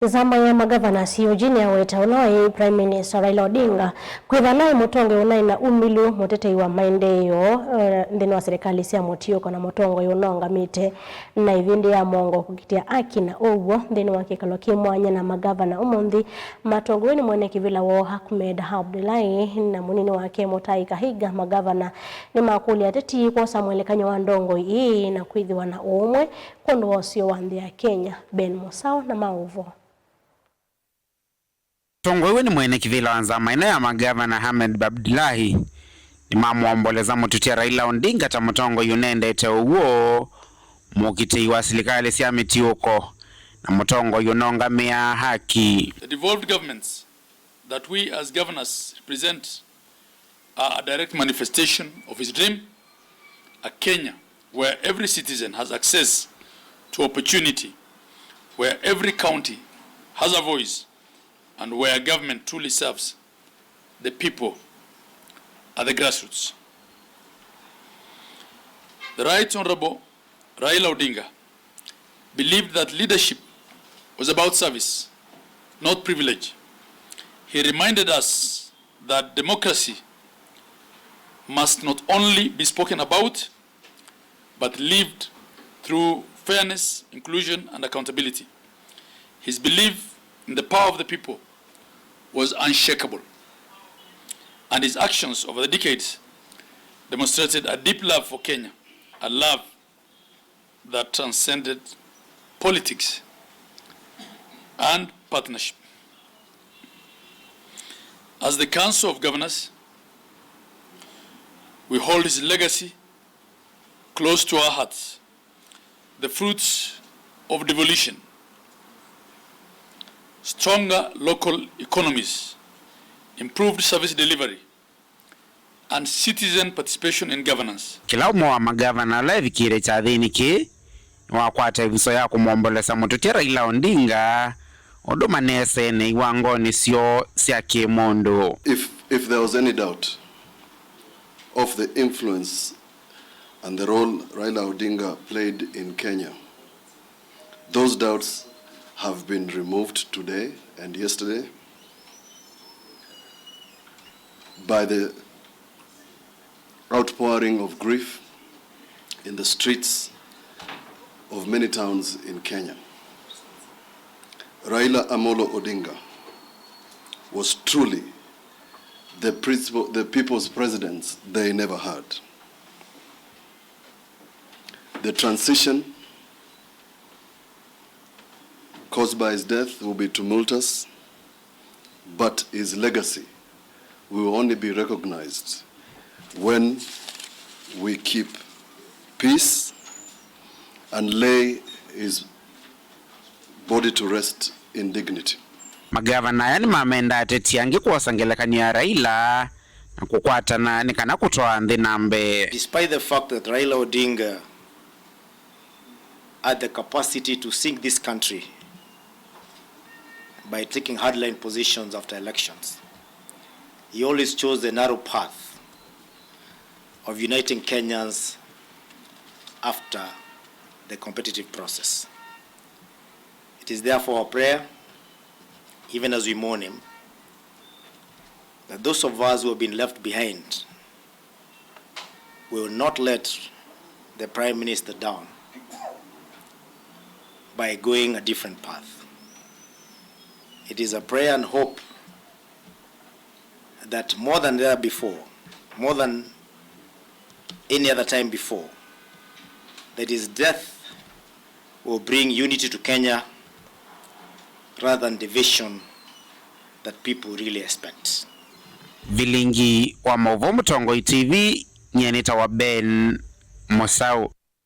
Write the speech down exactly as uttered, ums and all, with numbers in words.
Nzama ya magavana C O G nĩyaweta ũla waĩ Prime Minister Raila Odinga kwĩthwa naĩ mũtongoi ũnaĩ na umĩlu, mũtetei wa maendeeo, eh, nthĩnĩ wa silikalĩ sya mũtiũko na mũtongoi ũnaũngamĩte na ĩvĩndĩ ya mũongo kũkitĩa aki na ũw'o nthĩnĩ wa kĩkalo kĩ mwanya na magavana ũmũnthĩ matongoew'e nĩ mwene kĩvĩla woo Ahmed Abdullahi na mũnini wake Mutahi Kahiga. Magavana nĩmakũlya ateti kwosa mwelekanyo wa ndongoi ii na kwĩthĩwa na ũũmwe kwondũ wa ũseo wa nthĩ ya Kenya. Ben Mũsaũ na maũvoo. Atongoew'e nĩ mwene kĩvĩla wa nzama ĩno ya magavana Ahmed Abdullahi nĩmamwombolesa mũtũtya Raila Odinga ta mũtongoi ũnendete ũw'o, mũkitĩi wa silikalĩ sya mĩtiũko, na mũtongoi ũnongamĩaa haki. The devolved governments that we as governors represent are a direct manifestation of his dream, a Kenya where every citizen has access to opportunity, where every county has a voice, and where government truly serves the people at the grassroots. The Right Honorable Raila Odinga believed that leadership was about service, not privilege. He reminded us that democracy must not only be spoken about, but lived through fairness, inclusion, and accountability. His belief in the power of the people was unshakable, and his actions over the decades demonstrated a deep love for Kenya, a love that transcended politics and partnership. As the Council of Governors, we hold his legacy close to our hearts. The fruits of devolution, stronger local economies, improved service delivery, and citizen participation in governance. Kĩla ũmwe wa magavana ala evikĩĩte kyathĩnĩ kĩĩ nĩwakwata ĩvuso ya kũmwombolesa mũtũtya Raila Odinga ũndũ maneesene iwangonĩ syoo sya kĩmũndũ. If, if there was any doubt of the influence and the role Raila Odinga played in Kenya, those doubts have been removed today and yesterday by the outpouring of grief in the streets of many towns in Kenya. Raila Amolo Odinga was truly the principal, the people's president they never had. The transition caused by his death will be tumultuous, but his legacy will only be recognized when we keep peace and lay his body to rest in dignity. Magavana aya nĩmamenda ateti angĩ kwosa ngelekany'o ya Raila na kũkwatana nĩ kana kũtwaa nthĩ na mbee. Despite the fact that Raila Odinga had the capacity to sink this country by taking hardline positions after elections, he always chose the narrow path of uniting Kenyans after the competitive process. It is therefore our prayer, even as we mourn him, that those of us who have been left behind will not let the Prime Minister down by going a different path. It is a prayer and hope that more than there before, more than any other time before, that his death will bring unity to Kenya rather than division that people really expect. Vilingi wa maũvoo Mũtongoi T V, nyie nĩtawa Ben Mũsaũ.